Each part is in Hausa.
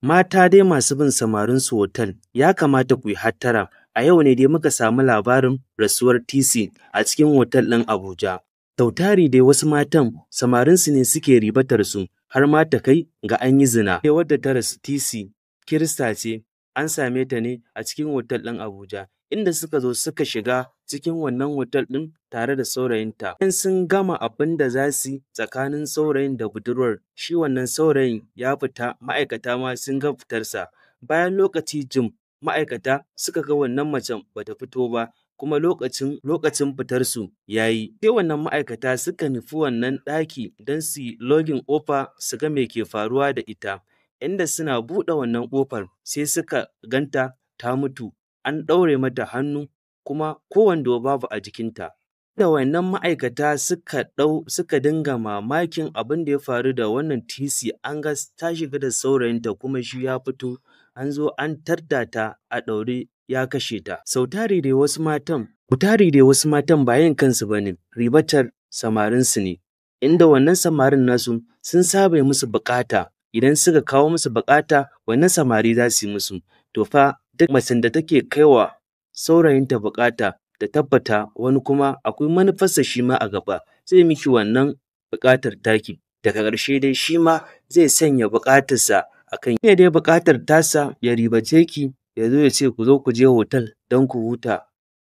Mata dai masu bin samarinsu otal, ya kamata ku yi hattara. A yau ne dai muka samu labarin rasuwar TC a cikin otal ɗin Abuja. Sau tari dai wasu matan samarinsu ne suke ribatar su har ma ta kai ga an yi zina. Dai wadda ta rasu TC Kirista ce, an same ta ne a cikin otal ɗin Abuja, inda suka zo suka shiga cikin wannan otal ɗin tare da saurayinta. Bayan sun gama abin da za su yi tsakanin saurayin da budurwar, shi wannan saurayin ya fita, ma'aikata ma sun ga fitarsa. Bayan lokaci jim, ma'aikata suka ga wannan macen ba ta fito ba, kuma lokacin fitarsu ya yi. Sai wannan ma'aikata suka nufi wannan ɗaki don su yi login ƙofa su ga me ke faruwa da ita. Inda suna buɗe wannan ƙofar sai suka ganta ta mutu, an ɗaure mata hannu kuma ko wando babu a jikinta. Da wannan ma'aikata suka dinga mamakin abin da ya faru da wannan TC, an ga ta shiga da saurayinta kuma shi ya fito, an zo an tadda ta a ɗaure ya kashe ta. Sau tari dai wasu matan ba yin kansu ba ne, ribatar samarinsu ne. Inda wannan samarin nasu sun saba yi musu buƙata, idan suka kawo musu buƙata wannan samari za su yi musu. To fa duk macen da take kai wa saurayinta buƙata, ta tabbata wani kuma akwai manufarsa shi ma a gaba, zai miki wannan buƙatar taki. Daga ƙarshe dai shi ma zai sanya buƙatarsa a kan shi dai buƙatar tasa ya ribace ki, ya zo ya ce ku zo ku je hotel don ku huta.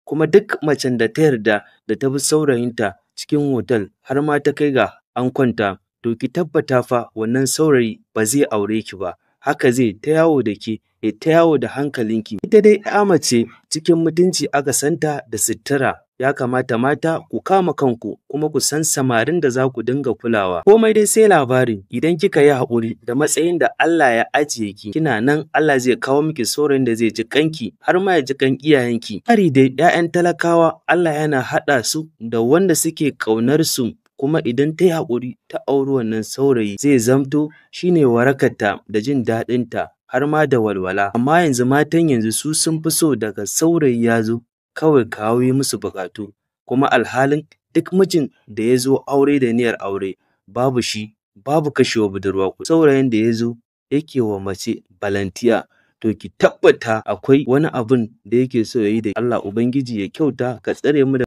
Kuma duk macen da ta yarda da ta bi saurayinta cikin hotel har ma ta kai ga an kwanta, to ki tabbata fa wannan saurayi ba zai aure ki ba. Haka zai ta yawo da ke, ya ta yawo da hankalinki. Ita dai ‘ya mace cikin mutunci aka santa da sutura. Ya kamata mata ku kama kanku kuma ku san samarin da za ku dinga kulawa. Komai dai sai labari, idan kika yi haƙuri da matsayin da Allah ya ajiye ki, kina nan Allah zai kawo miki saurayin da zai ji ƙanki har ma ya ji ƙan iyayenki. Hari dai ‘ya'yan talakawa Allah yana haɗa su da wanda suke ƙaunar su, kuma idan ta yi haƙuri ta auri wannan saurayi zai zamto shi ne warakarta da jin daɗinta har ma da walwala. Amma yanzu matan yanzu su sun fi so daga saurayi ya zo kawai kawo yi musu buƙatu, kuma alhalin duk mijin da ya zo aure da niyyar aure babu shi babu kashewa budurwa kuɗi. Saurayin da ya zo yake wa mace balantiya, to ki tabbata akwai wani abun da yake so ya yi da Allah Ubangiji ya kyauta ka tsare mu da